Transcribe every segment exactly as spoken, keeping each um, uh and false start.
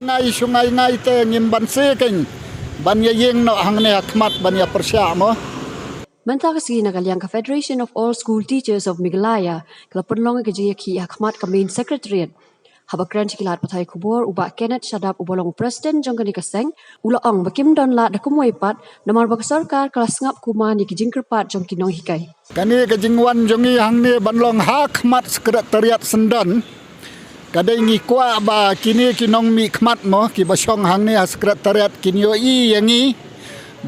Ngai shu ngai ngai te ngim banse kein ban ïa ïeng noh hangne ha khmat ban ïa pyrshah mo. Mynta ka sngi na ka liang ka Federation of All School Teachers of Meghalaya ka la pynlong ka jingïakhih ha khmat ka main secretariat. Haba kren sha ki lad pathai khubor u Bah Kenneth Shadap uba long u president jong kane ka seng u la ong ba kim don lad da kumwei pat namar ba ka sorkar ka la sngap kumne ïa ki jingkyrpad jong ki nonghikai. Kane ka jingwan jong ngi hangne ban long ha khmat secretariat syndon. Ka dei ngi kwah ba kine ki nongmihkhmat mo kiba shong hangne ha secretariat kin ïohi ïa ngi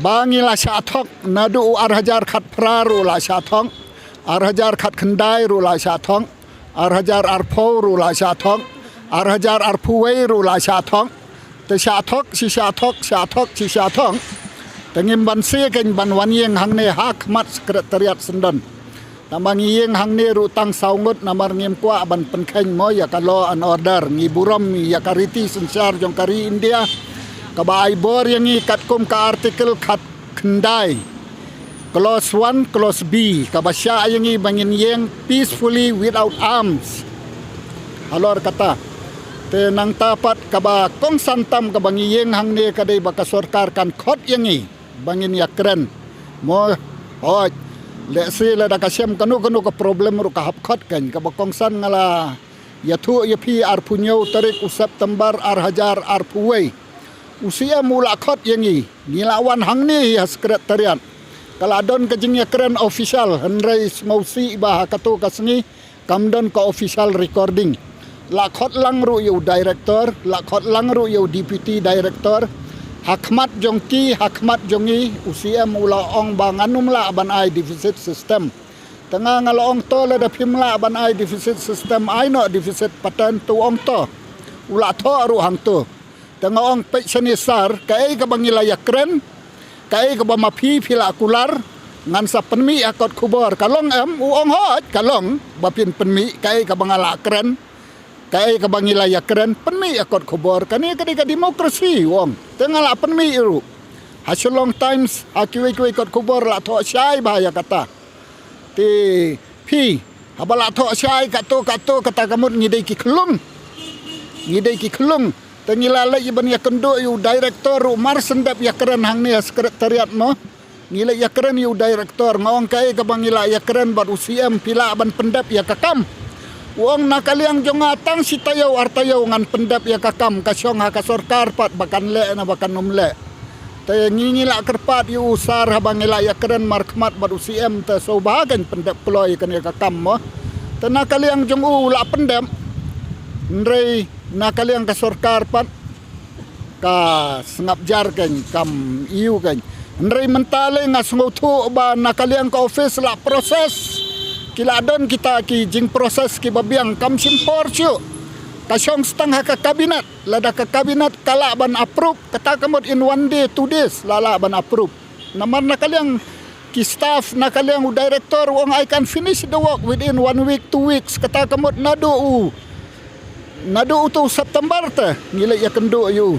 ba ngi la shah thok naduh u ar hajar khatphra ruh la shah thok, ar hajar khatkhyndai ruh la shah thok, ar hajar arphew ruh la shah thok, ar hajar arphew wei ruh la shah thok. Te shah thok shi shah thok, shah thok shi shah thok. Te ngim banse kein ban wan ïeng hangne ha khmat secretariat syndon. Namar ngi ïeng hangne ruh tang saw ngut namar ngim kwah ban pynkheiñ mo ïa ka law and order, ngi burom ïa ka riti synshar jong ka ri India kaba ai bor ïa ngi katkum ka article khatkhyndai, clause one, clause B kaba shah ïa ngi ba ngin ïeng peacefully without arms. Halor kata te nangta pat kaba kongsan tam kaba ngi ïeng hangne ka dei ba ka sorkar kan khot ïa ngi ba ngin ïakren mo. Hooid, lehse lada ka shem kano kano ka problem ruh ka hap khot kein. Kaba kongsan nga la ïathuh ïa phi arphew hynñiew tarik u September ar hajar arphew wei u C M u la khot ïa ngi, ngi la wan hangne hi ha secretariat. Ka la don ka jingïakren official hynrei sngewsih ba ha kato ka sngi kam don ka official recording. La khot lang ruh ïa u director, la khot lang ruh ïa u deputy director. Ha khmat jong ki, ha khmat jong ngi u C M u la ong ba ngan ym lah ban ai deficit system. Te nga nga la ong to lada phim lah ban ai deficit system ai noh deficit pattern, te u ong to. U la thoh ruh hangto. Te nga ong peit shane sir, kaei kaba ngi la ïakren, kaei kaba ma phi phi la kular, ngan sa pynmih ha kot khubor. Ka long em? U ong hooid ka long ba phin pynmih kaei kaba nga la kren, kaei kaba ngi la ïakren, pynmih ha kot khubor. Kane ka dei ka democracy u ong. Te nga la pynmih ruh ha Shillong Times, ha kiwei kiwei kot khubor la thoh shai bha ïa kata. Te phi haba la thoh shai katto katto kata ka mut ngi dei ki khyllung. Ngi dei ki khyllung. Te ngi la leit ban ïakynduh ïa u director ruh mar shen dep ïakren hangne ha secretariat mo. Ngi leit ïakren ïa u director, nga ong kaei kaba ngi la ïakren bad u C M phi lah ban pyndep ïa ka kam? U ong na ka liang jong nga tang shi taïew ar taïew ngan pyndep ïa ka kam, ka shong ha ka sorkar pat ba kan leh ne ba kan ym leh. Te ngi ngi la kyrpad ïa u sir haba ngi la ïakren markhmat bad u C M te sngewbha kan pyndep kloi ïa kane ka kam mo. Te na ka liang jong u la pyndep. Hynrei na ka liang ka sorkar pat ka sngap jar kan, kam ïoh kan. Hynrei mynta lei nga sngewthuh ba na ka liang ka office la process. Ki la don kita ki jingprocess kiba biang, kam shim por shuh. Ka shong stang ha ka cabinet. Lada ka cabinet ka lah ban approve, kata ka mut in one day, two days la lah ban approve. Namar na ka liang ki staff, na ka liang u director u ong I can finish the work within one week, two weeks. Kata ka mut naduh u, naduh uto u September te ngi leit ïakynduh ïa u.